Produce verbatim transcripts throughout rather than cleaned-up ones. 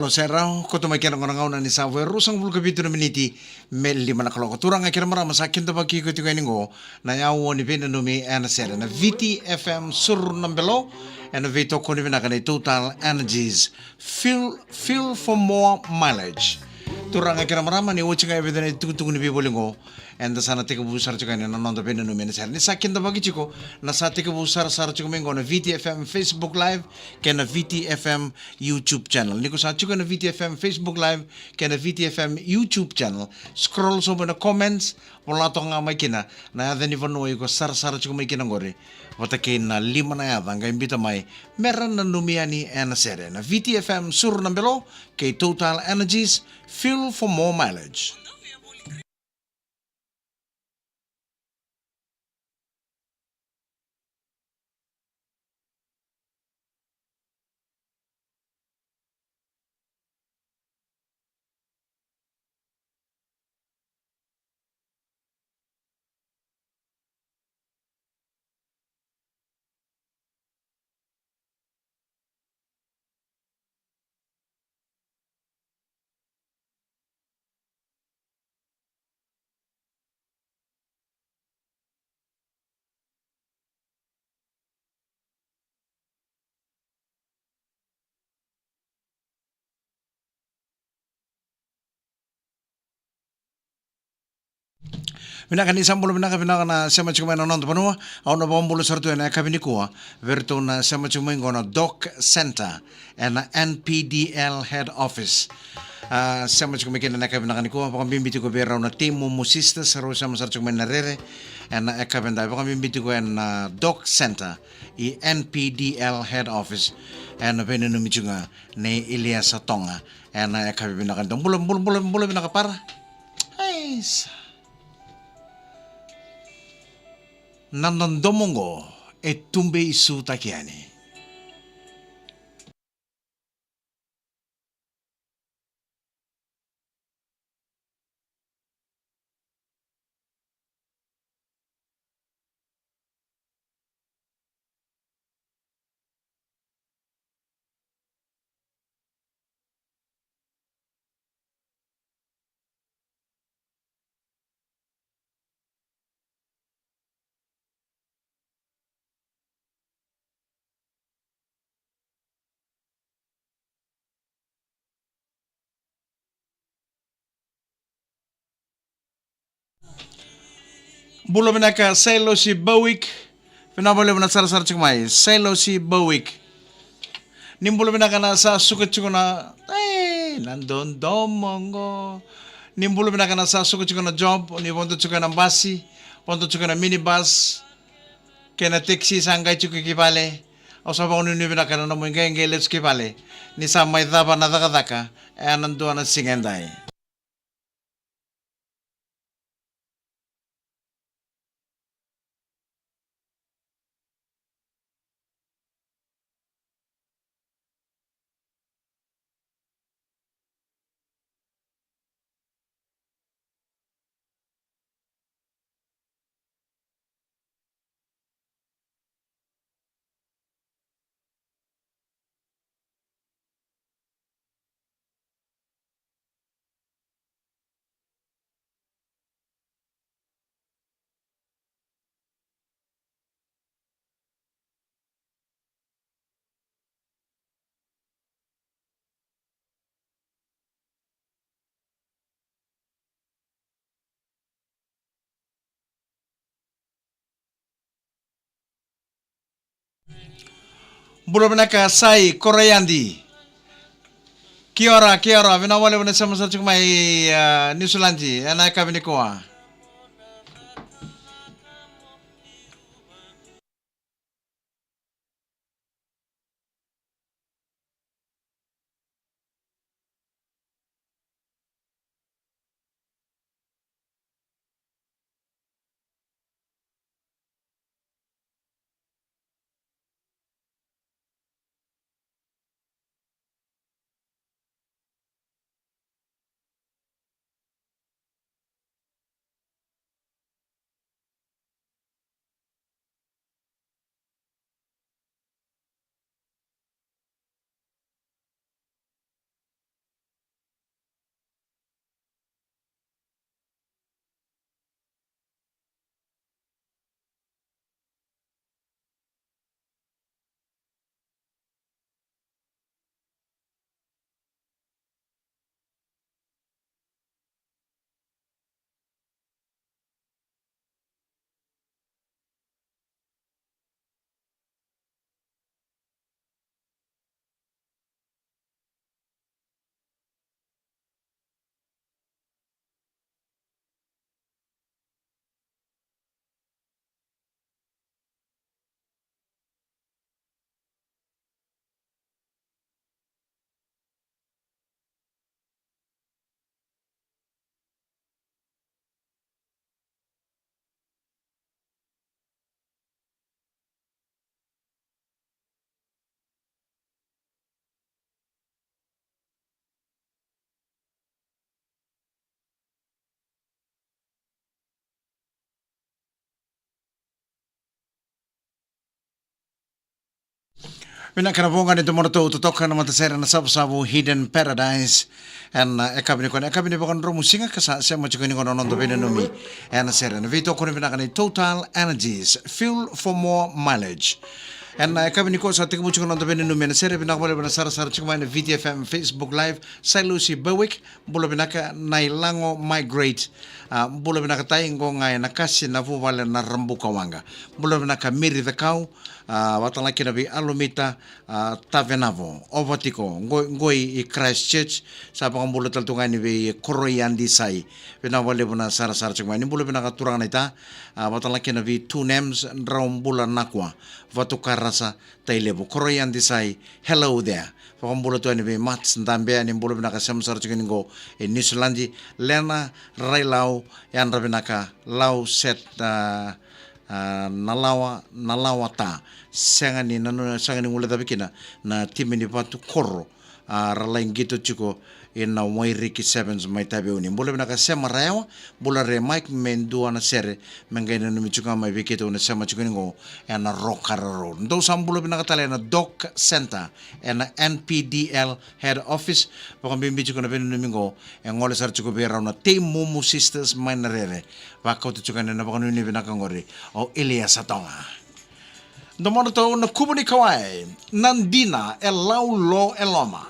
Lo serau, koto mai kena gona gauna ni sa vo e ruasagavulu ka vitu na miniti me lima na kaloko. Turaga kei na marama, sa kidavaki iko tiko yani qo na yaua ni veinanumi ena sere na Viti F M Suru na Belo, ena veitokoni vinaka nei Total Energies. Fuel, fuel for more mileage. Turaga kei na marama, ni oti ga e vica na itukutuku ni veivoli qo, eda sa na tekivu sara tiko yani na noda veinanumi ena sere. Ni sa kidavaki tiko, na sa tekivu sarasara tiko mai qo na Viti F M Facebook Live kei na Viti F M YouTube channel. Ni ko sa tiko ena Viti F M Facebook Live kei na Viti F M YouTube channel, scroll sobu ena comments, vola toka ga mai kina na yaca ni vanua iko sarasara tiko mai kina qori, vata kei na lima na yaca qai biuta mai me ra nanumi yani ena sere na Viti F M Suru na Belo kei Total Energies, fuel for more mileage. Vinaka, ni sa bula vinaka, vinaka na sema tiko mai na noda vanua. Au na vakabula sara tu ena yakavi nikua vei iratou na sema tiko mai qo na Doc Center ena N P D L head office. A, sema tiko mai kina ena yakavi vinaka nikua, vakabibi tiko vei rau na Temumu Sisters, rau sema sara tiko mai na rere ena yakavi dai, vakabibi tiko ena Doc Center i N P D L head office, ena veinanumi tiko ga nei Iliesa Toga. Ena yakavi vinaka, dou bula, bula, bula, bula vinaka para. Eisa. Na dodomo qo e tube i sutaki yani. Bula vinaka Sailosi Bowick. Vinaka vakalevu na sarasara tiko mai Sailosi Bowick. Ni bula vinaka na sa suka tiko na, e, na dodomo qo. Ni bula vinaka na sa suka tiko na job, ni vodo tiko na basi, vodo tiko na minibus kei na taxi, sa qai tiko ki vale. Au sa vakanuinui vinaka na nomu iqaiqai lesu ki vale ni sa mai cava na cakacaka ena dua na siga edai. Bula vinaka Sai Koraiadi. Kia ora, kia ora, vinaka vakalevu na sema sara tiko mai, a, Niusiladi ena yakavi nikua. Vinaka na voqa ni domodratou totoka na matasere na Savusavu Hidden Paradise. Ena, e, yakavi nikua, na yakavi ni vakadromusiga ka sa sema tiko nikua na noda veinanumi ena sere. Na veitokoni vinaka ni Total Energies, fuel for more mileage. Ena, e, yakavi nikua sa tekivu tiko na noda veinanumi ena sere, vinaka vakalevu na sarasara tiko mai na V T F M Facebook Live, Sailusi Berwick, bula vinaka na ilago Migrate. A, bula vinaka tai qo ga ena kasi na vuvale na Rabuka waqa. Bula vinaka Miri Cakau, a, vakatalega kina vei Alumita, a, Tavenavo, Ovatiko, qo, qoi i Christchurch, sa vakabula tale tu ga yani vei Koroiadi Sai. Vinaka vakalevu na sarasara tiko mai. Ni bula vinaka turaga na ita, a, vakatalega kina vei Two Names, Draubula Nakua, Vatukarasa, Tailevu, Koroiadi Sai, hello there. Vakabula tu yani vei Mats Dabea, ni bula vinaka sema sara tiko ni qo e Niusiladi, Lena Railau, yadra vinaka, Lau Set, a, a, na lawa, na lawa ta. Sega ni, na, na, sega ni guilecavi kina na timi ni Vatu Koro, a, ra lai qito tiko ina Wairiki Sevens mai Taveuni. Bula vinaka Sema Rayawa, bula re Mike me dua na sere, me qai nanumi tiko ga mai vei keitou na sema tiko ni qo ena Rokara Road. Dou sa bula vinaka tale ena Doc Center, ena N P D L Head Office, vakabibi tiko na veinanumi qo, e gole sara tiko vei rau na Tei Mumu Sisters mai na rere, vakauta tiko ena vakanuinui vinaka qori, o Ilia Satoga. Domodratou na Kuvu ni Kawai, na dina e lau lo e loma.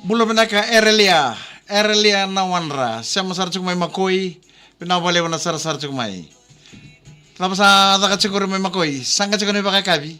Bula vinaka Erelia, Erelia na wadra, sema sara tiko mai Makoi, vinaka vakalevu na sarasara tiko mai. Cava sa caka tiko qori mai Makoi, saqa tiko na ivakayakavi?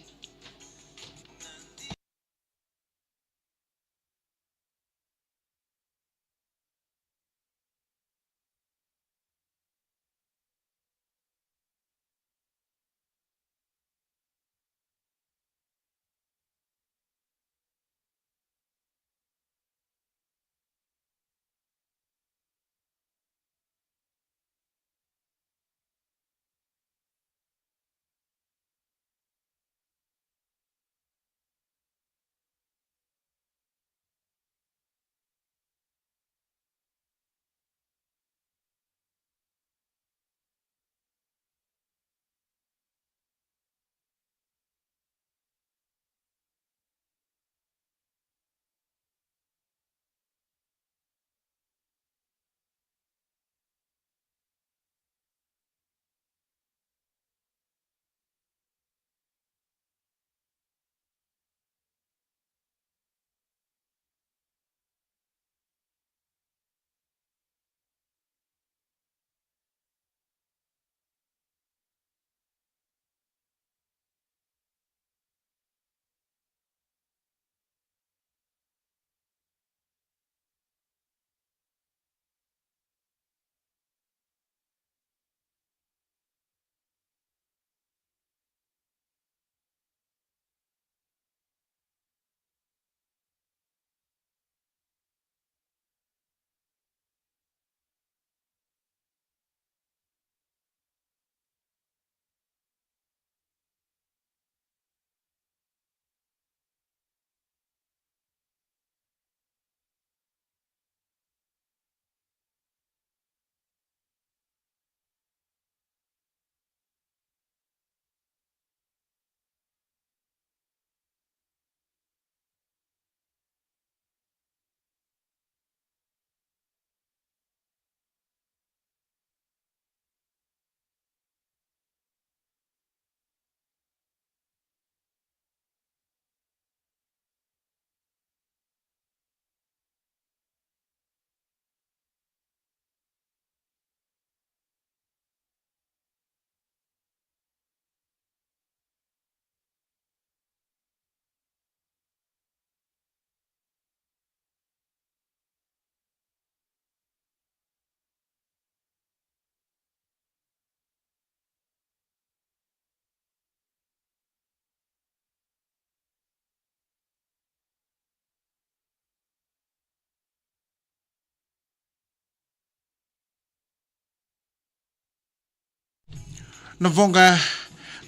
Na voqa,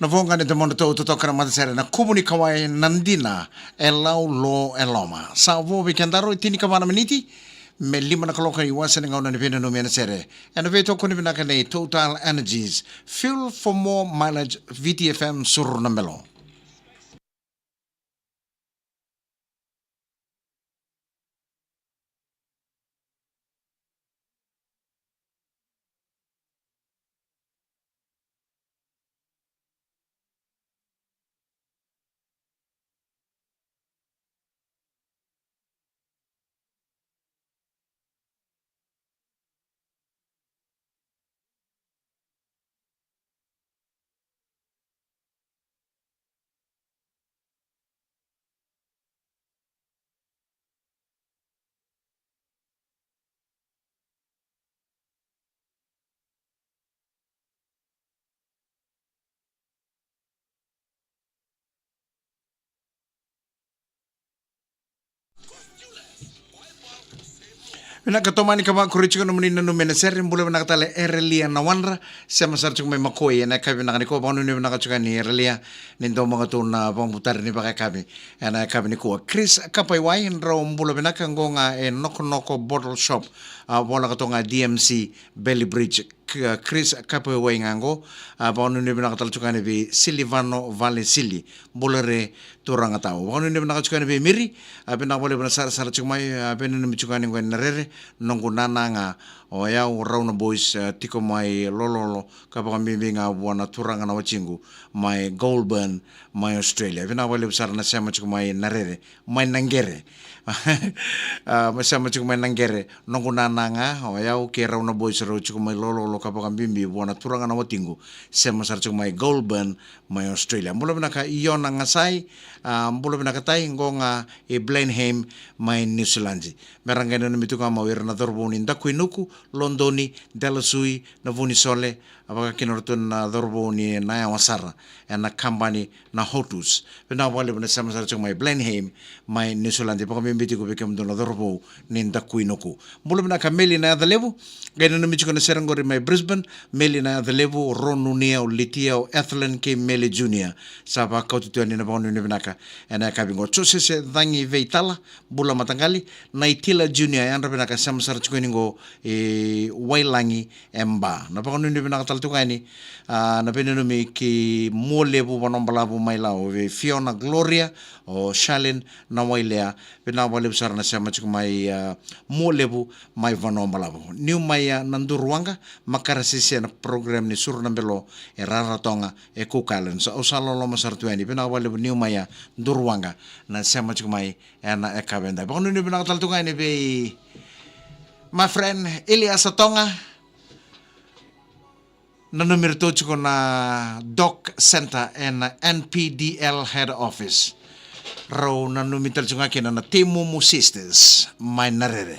na voqa ni domodratou totoka na matasere, na kuvu ni kauwai, na dina e lau, lo e loma. Sa vo vei kedaru e tinikava na miniti me lima na kaloko, iwase ni gauna ni veinanumi ena sere. Ena veitokoni vinaka nei Total Energies, fuel for more mileage, V T F M, Surunabelo. Vinaka, tomani ka vakuri tiko nomuni nanumi ena sere. Bula vinaka tale Erelia Nawadra, sema sara tiko mai Makoi ena yakavi vinaka nikua. Vakanuinui vinaka tiko yani Erelia, ni dau maka tu na vakabutari ni vakayakavi ena yakavi nikua. Chris Kapaiwai, drau bula vinaka, qo ga e Nokonoko Bottle Shop, a, volaka toka ga D M C, Bailey Bridge. K-, Chris Kapewai ga qo, a, vakanuinui vinaka tale tiko yani vei Silivano Valesili, bula re turaga tau. Vakanuinui vinaka tiko yani vei Miri, a, vinaka vakalevu na sarasara tiko mai, a, veinanumi tiko yani qo ena rere, noqu nana ga, o yau Rau na Boys, a, tiko mai Lololo, ka vakabibi ga vua na turaga na watiqu mai Goulburn, mai Australia. Vinaka vakalevu sara na sema tiko mai na rere, mai Naqere. A, mai sema tiko mai Naqere, noqu nana ga, o yau kei Rau na Boys, rau tiko mai Lololo, ka vakabibi vua na turaga na watiqu, sema sara tiko mai Goulburn, mai Australia. Bula vinaka Iona Gasai, a, bula vinaka tai, qo ga e Blenheim, mai New Zealand. Me ra qai nanumi tu ga mai o ira na cauravou ni Dakuinuku, Lodoni, Delasui, na Vunisole, a, vaka kina o ratou na cauravou ni Nayawa sara, ena kabani na Hotus. Vinaka vakalevu na sema sara tiko mai Blenheim, mai New Zealand, vakabibi tiko vei kemudou na cauravou ni Dakuinuku. Bula vinaka Meli Nayacalevu, qai nanumi tiko na sere qori mai Brisbane, Meli Nayacalevu, Ronu, Niau, Litiau, Ethelyn kei Meli Junior. Sa vakauta tu yani na vakanuinui vinaka ena yakavi qo. Josese Cagi Veitala, bula mataqali, Naitila Junior, yadra vinaka, sema sara tiko yani qo e Wailagi, e Ba. Na vakanuinui vinaka tale tu ga yani, a, na veinanumi ki Mualevu, Vanuabalavu, mai Lau, vei Fiona Gloria, o Charlene Nawailea, vinaka vakalevu sara na sema tiko mai, a, Mualevu, mai Vanuabalavu. Niu mai, a, Naduruwaqa, Makarasese, na program ni Surunabelo e Rarotonga, e Cook Islands. Au sa loloma sara tu yani, vinaka vakalevu niu mai, a, Duruwaqa, na sema tiko mai ena yakavi edai. Vakanuinui vinaka tale tu ga yani vei my friend Elias Toga. Nanumi iratou tiko na Doc Center ena N P D L head office. Rau nanumi tale tiko ga kina na Timumu Sisters mai Narere.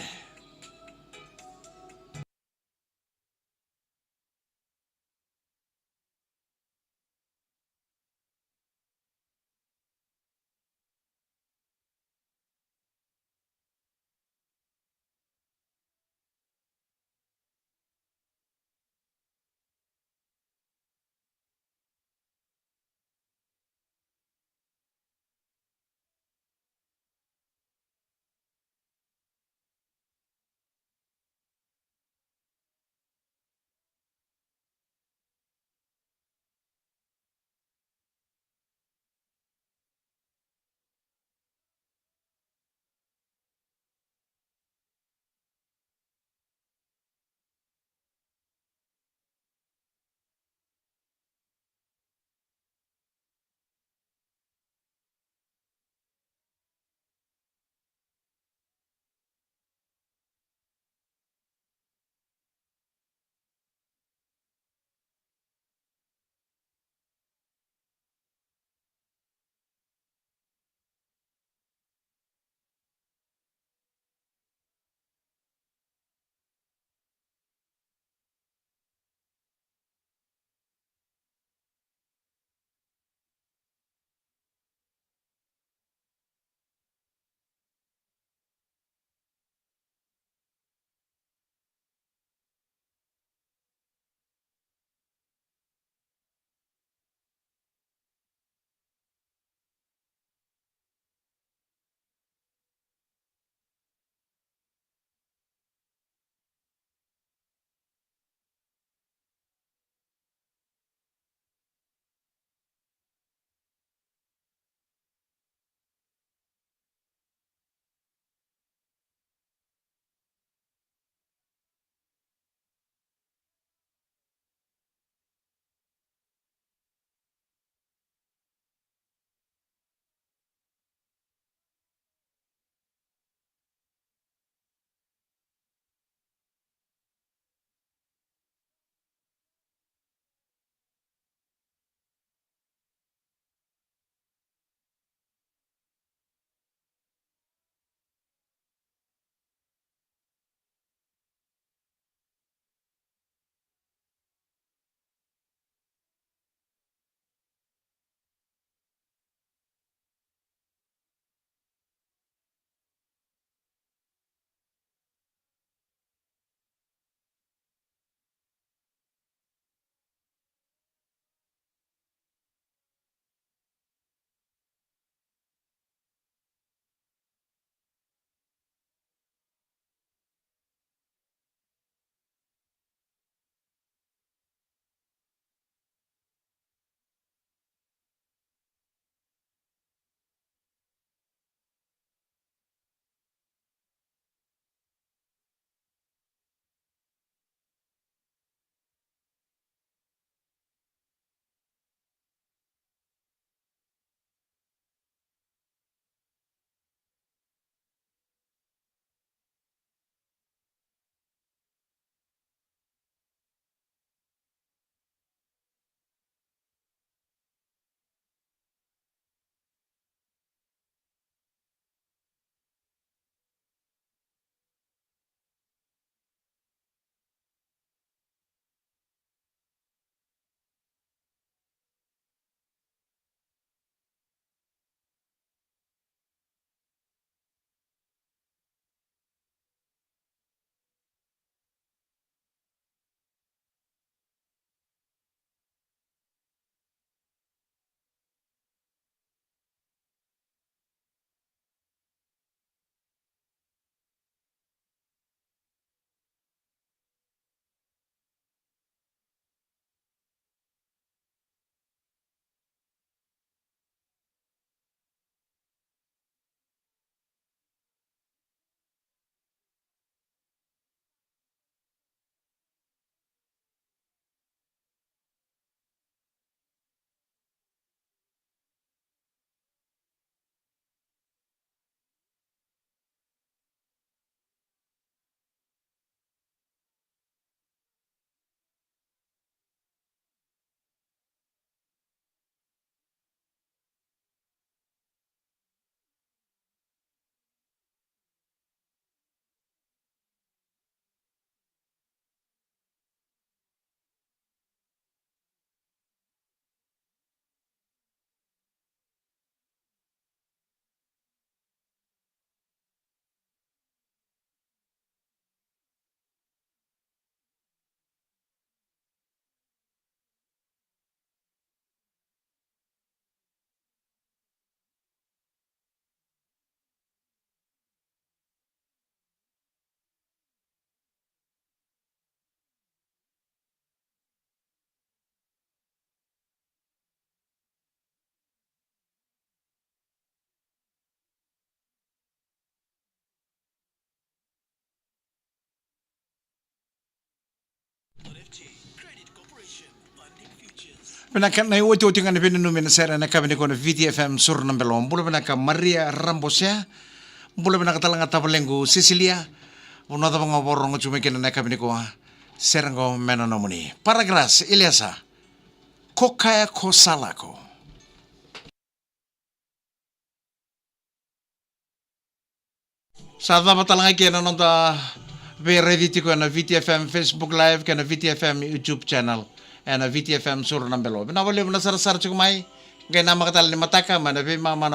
Vinaka, na iotioti ga ni veinanumi ena sere ena yakavi nikua na Viti F M Suru na Belo. Bula vinaka Maria Rabosea. Bula vinaka tale ga tavalequ Sisilia. Vanua cava ga o vakarorogo tiko mai kina ena yakavi nikua, sere qo me nomuni. Paragras Iliesa, ko kaya ko sa lako. Sa cava tale ga kina na noda veiraici tiko ena Viti F M Facebook Live kei na Viti F M YouTube channel, ena Viti F M Suru na Belo. Vinaka vakalevu na sarasara tiko mai. Qai namaka tale ni mataka mai na veimama